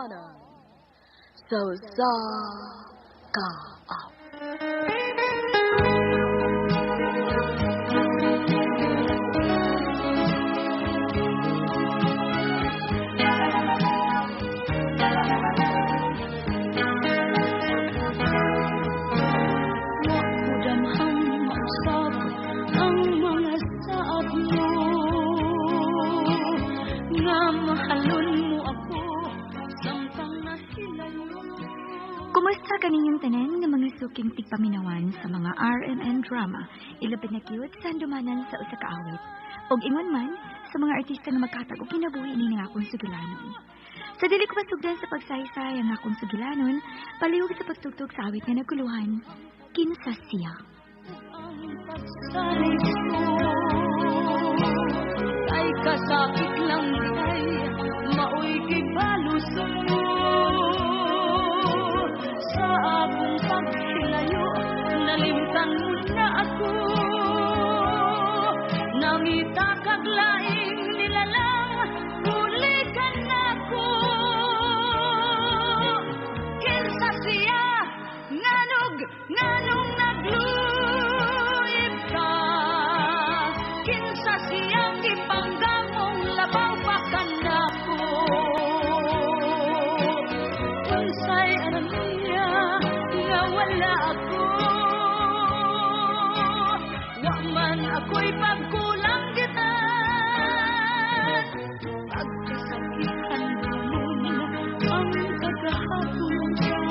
Handumanan sa usa ka awit. Wa ko damhang mausab ang mga saad mo nga mahalon mo ako samtang nahilayo. Kumusta kaninyong tanan nga mga suking tigpaminawan sa mga RMN drama, ilabi na gyud sa handumanan sa usa ka awit. Og ingon man sa mga artista nga magkatag og kinabuhi ni nga akong sugilanon. Sa dili ko masugdan sa pagsaysay ang akong sugilanon, palihog sa pagtugtog sa awit nga nagkuluhan, Kinsa Siya. Ang pagsalig ko kay kasakit lang kay maoy gibalos mo sa akong paghilayo, nalimtan mo na ako, nangita kag laing nilalang, bulikan nako. Kinsa siya, nganong nganong nagluib ka, kinsa siyang gipanggamong labaw pa kanako, unsay alam niya nga wala ako, wa man ako'y pagkulang gitan, pagkasakitan mo ang kagahapon ka,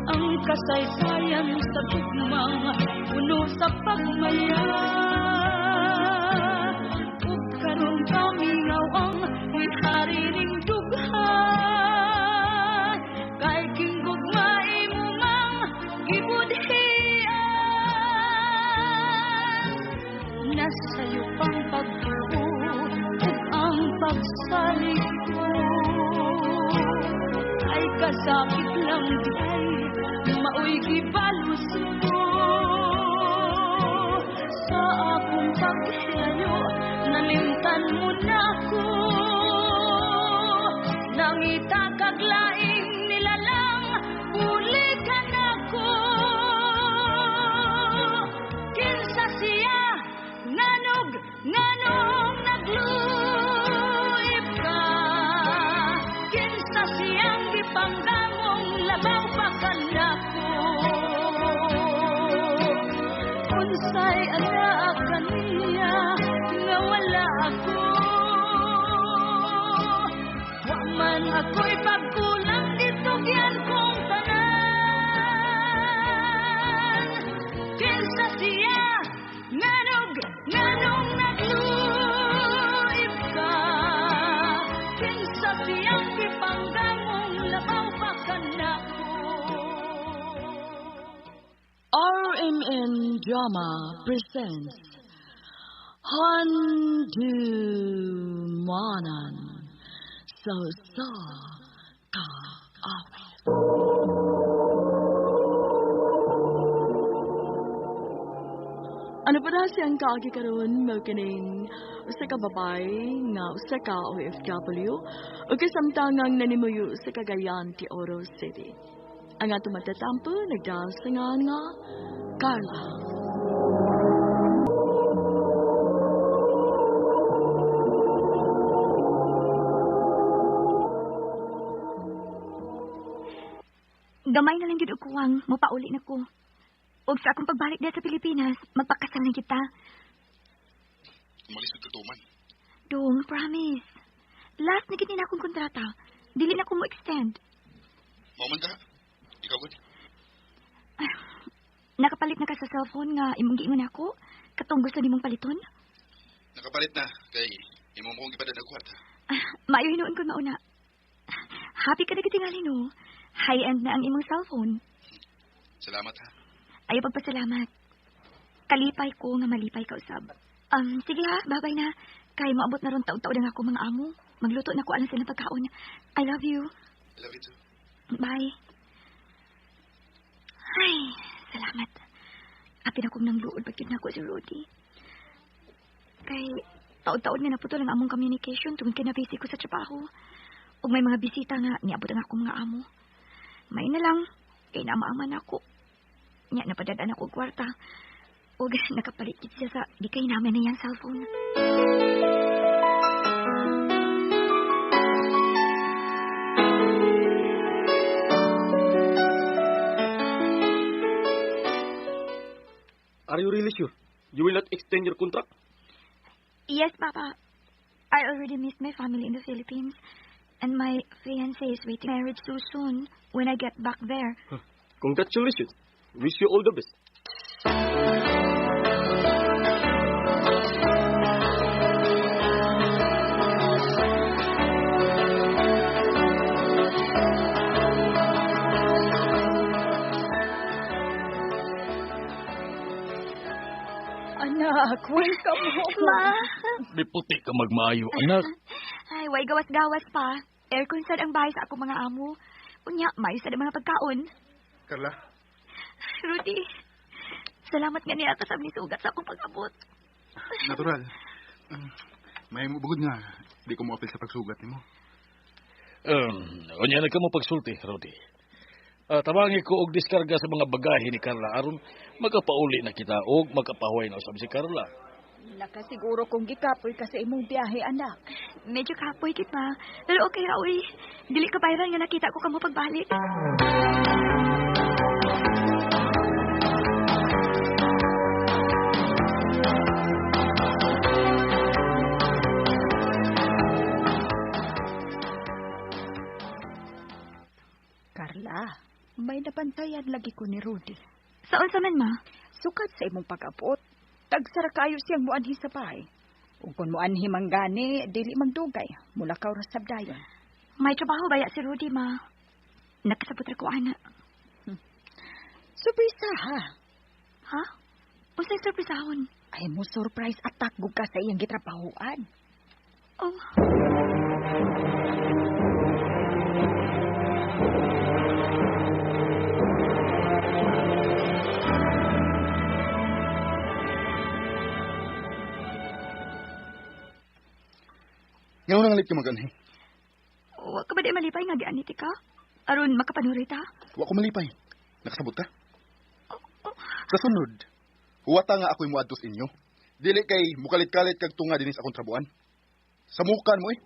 ang kasaysayan sa gugmang puno sa pagmaya, ug karon kamingaw ang mihari ning dughan, kay king gugma imo mang gibudhian, nasayo pang pagtuo ug ang pagsalig ko ay kasakit lang di maoy gibalos mo sa akong paghilayo, nalimtan mo na ako, nangita kag laing nilalang, bulikan ako. Kinsa siya, nganog nganong nagluib ka, kinsa siyang gipanggamong labaw pa kanako, unsay ana kaniya nga wala ako, wa man ako'y pagkulang gitugyan kong tanan. Kinsa siya, nganog nganong nagluib ka, kinsa siyang gipanggamong labaw pa kanako. RMN Drama presents Handumanan sa usa ka awit. Ano pa na siyang kaagi karon mao kining usa ka babae nga usa ka OFW ug kasamtangang nanimuyo sa Cagayan de Oro City. Ang atong matatampo nagdahal sa ngalan nga Carla. Gamay na lang gyud og kuwang, mopauli na ko. Og sa akong pagbalik diha sa Pilipinas, magpakasal na kita. Malisod ka tuman. Dong, promise. Last na gid ni na akong kontrata. Dili na ko mo extend. Mao man ka. Ikaw gud. Nakapalit na ka sa cellphone nga imong giingon ako? Katong gusto nimong paliton? Nakapalit na kay imo mo kong gipadala og kwarta. Maayo hinuon kon mauna. Happy ka na gid tingali no. High-end na ang imong cellphone. Salamat ha. Ayaw pagpasalamat. Kalipay ko nga malipay ka usab. Sige ha, babay na. Kay moabot na ron taud-taud ang ako mga amo. Magluto na ko alang silang pagkaon. I love you. I love you too. Bye. Ay, salamat. Apin akong nang luod pag na ko si Rudy. Kay taod-taod nga naputol ang among communication tungod kay nabisi ko sa trabaho. Ug may mga bisita nga niabot ang akong mga amo. May na lang, kay namaaman ako. Nya napadadaan ako og kwarta. Ug nakapalit gid siya sa di kay namin na iyang cellphone. Are you really sure? You will not extend your contract? Yes, Papa. I already missed my family in the Philippines. And my fiancé is waiting marriage so soon when I get back there. Congratulations. Wish you all the best. Anak, welcome home. Ma! Miputi ka magmaayo, anak. Ay, way gawas-gawas pa. Aircon sad ang bahay sa akong mga amo. Unya, maayo sad ang mga pagkaon. Carla, Rudy, salamat nga niya kasab ni sugat sa akong pag-abot. natural. May bugod nga, di ko mo-apil sa pagsugat nimo. Unya na ka mo pagsulti, Rudy. Tabangi ko og diskarga sa mga bagahe ni Carla aron makapauli na kita og makapahuway na usab si Carla. Nakasiguro kong gikapoy ka sa imong biyahe, anak. Medyo kapoy kit ma. Pero okay ra uy. Dili ka bayran nga nakita ko kamo pagbalik. Carla, may nabantayan lagi ko ni Rudy. Sa unsa man ma? Sukat sa imong pag-abot, tagsara kayo siyang muanhi sa bahay. Ug kung muanhi man gani, dili magdugay. Mulakaw ra sab dayon. May trabaho baya si Rudy ma. Nakasabot ra ko ana. Surpresa ha. Ha? Unsay surpresahon? Ay mo surprise attack gud ka sa iyang gitrabahoan. Oh. Ngayon nang alit ka mag-anhi. Wa ka ba di malipay nga gianit ka? Aron makapanurit ha? Wa ko malipay. Nakasabot ka? Oh, oh. Sa sunod, huwata nga ako'y muadto sa inyo. Dili kay mukalit-kalit kag tunga dinis akong trabuan. Samukan mo eh.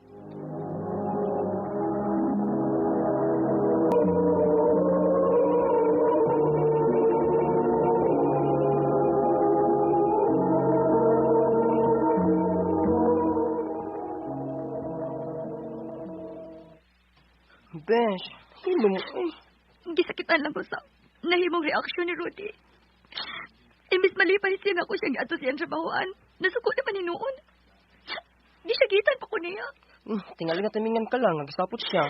Besh, hilo mo eh. Gisakitan lang ko sa nahimong reaksyon ni Rudy. Imbis malipay siya nga ako siyang giadto siyang trabahoan. Nasuko naman hinuon. Di siya gitan pa ko niya. Tingali nga timingan ka lang, nagisapot siya.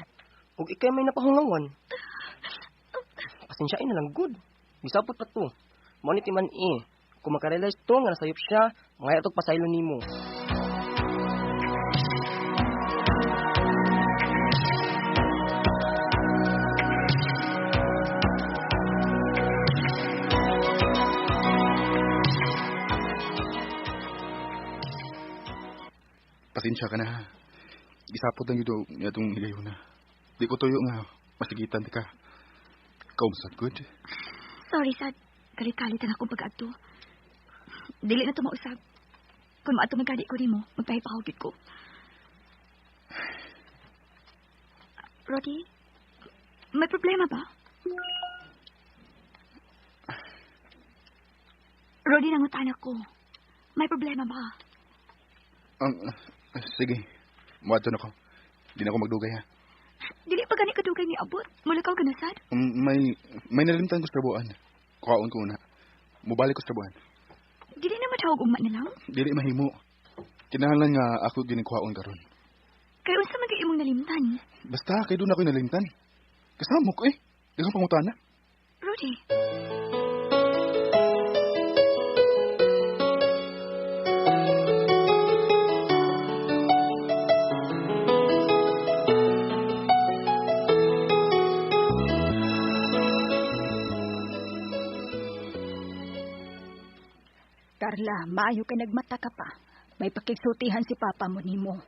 Ug ikay may napahungawan. Pasensyain na lang, good. Gisapot pa to. Mao ni timan eh. Kung makarealize to nga nasayop siya, ngay atog pasaylo nimo. Pasensya ka na. Gisapot lang yun nga itong higayon na. Di ko tuyo nga masigitan di ka. Kaumsad good. Sorry, sad. Kalit-kalit ang akong pag-adto. Dili na to mausab. Kung maadto man gani ko nimo, magpahipahugit ko. Roddy, may problema ba? Roddy, nangutan ako. May problema ba? Sige, muadto na ko. Di na ako magdugay ha. Dili pa gani kadugay ni abot. Mulakaw ka na, sad? May nalimtan ko sa trabuan. Kuhaon ko una. Mubalik ko sa trabuan. Dili na matawag ugma na lang? Dili mahimo. Kinahanglan nga ako ginikuhaon karon. Kay unsa man kay imong nalimtan? Basta kay doon ako nalimtan. Kasama ko eh. Di ko pangutana. Rudy. Carla, maayo kay nagmata ka pa. May pakigsultihan si Papa mo nimo.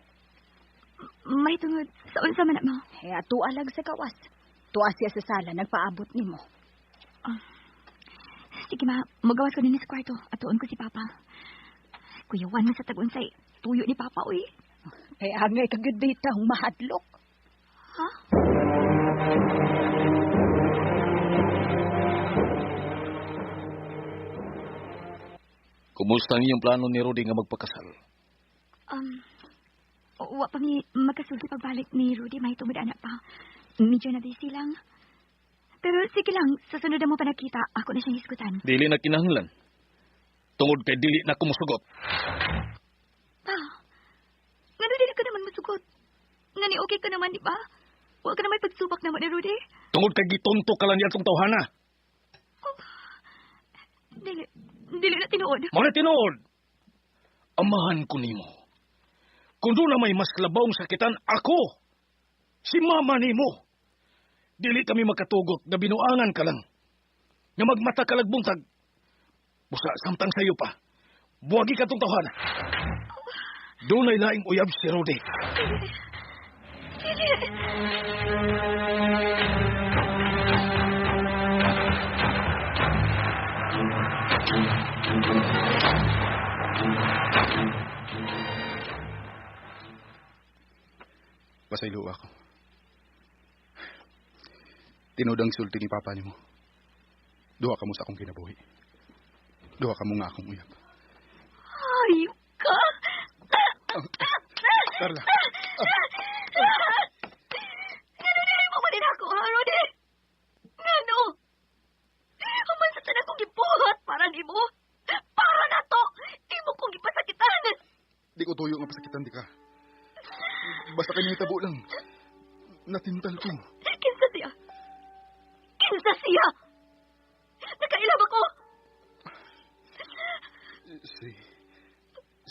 May tungod sa unsa man na, ma. Eh, atua lang sa gawas. Tuwa siya sa sala, nagpaabot nimo. Sige, ma. Magawas ko din sa kwarto. Atuon ko si Papa. Kuyawan man sa tag-unsay. Tuyo ni Papa, uy. Kay angay ka gyud bitaw mahadlok. Ha? Kumusta ang iyong plano ni Rudy nga magpakasal? Wa pa mi magkasulti pagbalik ni Rudy. May tungod anak pa. Medyo na busy lang. Pero sige lang, sa sunod na mo pa nakita, ako na siyang hisgutan. Dili na kinahanglan. Tungod kay dili na kumusugot. Pa, ngano dili ka naman musugot? Ngani okay ka naman, di ba? Wa ka na may pagsubak na mo ni Rudy. Tungod kay gitonto ka lang niya itong tawhana. Dili, dili na tinuod. Mao na tinuod. Amahan ko nimo. Kung doon na may mas labawng sakitan, ako, si mama nimo. Dili kami makatugot na binuangan ka lang. Nga magmata ka lagbuntag. Busa, samtang sayo pa. Buwagi ka tong tawhana. Doon ay laing uyab si Rudy. Dili. Pasaylo ako. Tinuod ang sulti ni Papa nimo. Duha ka mo sa akong kinabuhi. Duha ka mo nga akong uyab. Hayop ka! Carla. Ngano dili mo man ako, ha, Rudy? Ngano? Human sa tanan kong gibuhat para nimo. Para na to! Imo kong gipasakitan! Di ko tuyo nga pasakitan di ka. Basta kay nahitabo lang. Natintal ko. Kinsa siya? Kinsa siya? Nakailab ako!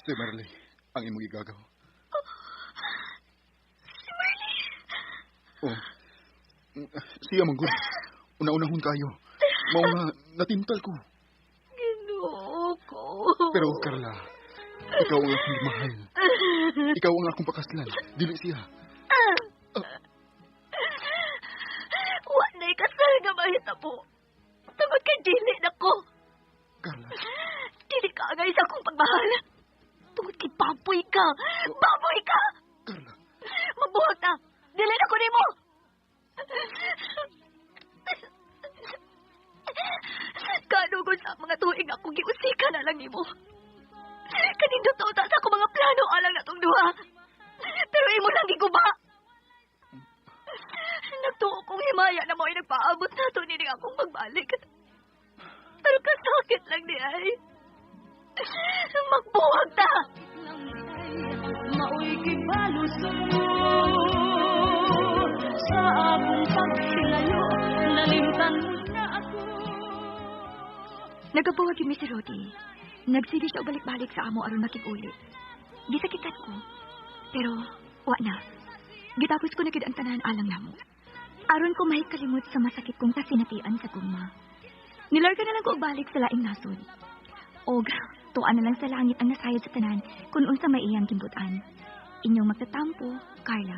Si Marley, ang imong igagaw. Si Marley? Oh. Siya man gud. Una-unahon kayo. Mao nga natintal ko. Ginoo ko. Pero Carla, ikaw ang akong mahal. Ikaw ang akong pakaslan. Dili siya. Wa na'y kasal nga mahitabo. Tungod kay dili na ko. Carla. Dili ka angay sa akong pagmahal. Tungod kay baboy ka. Baboy ka! Carla. Mabuhat na. Dili na ko nimo. Kanugod sa mga tuig akong giusika na lang nimo. Kanindot na uta sa akong mga plano alang natong duha. Pero imo lang giguba. Nagtuo kong himaya na mo'y nagpaabot na to nining akong magbalik. Pero kasakit lang ni ay. Magbuwag ta! Maoy gibaluson mo sa akong paghilayo, nalimtan mo na ako. Nagabuwag yun si Rodi. Nagsige siya og balik-balik sa amo aron makig-uli. Gisakitan ko. Pero, wa na. Gitapos ko na gid ang tanan alang namo. Aron ko mahikalimot sa masakit kong kasinatian sa gugma. Nilarga na lang ko og balik sa laing nasod. Og tuan na lang sa langit ang nasayod sa tanan kung unsa may iyang gimbutan. Inyong magtatampo, Carla.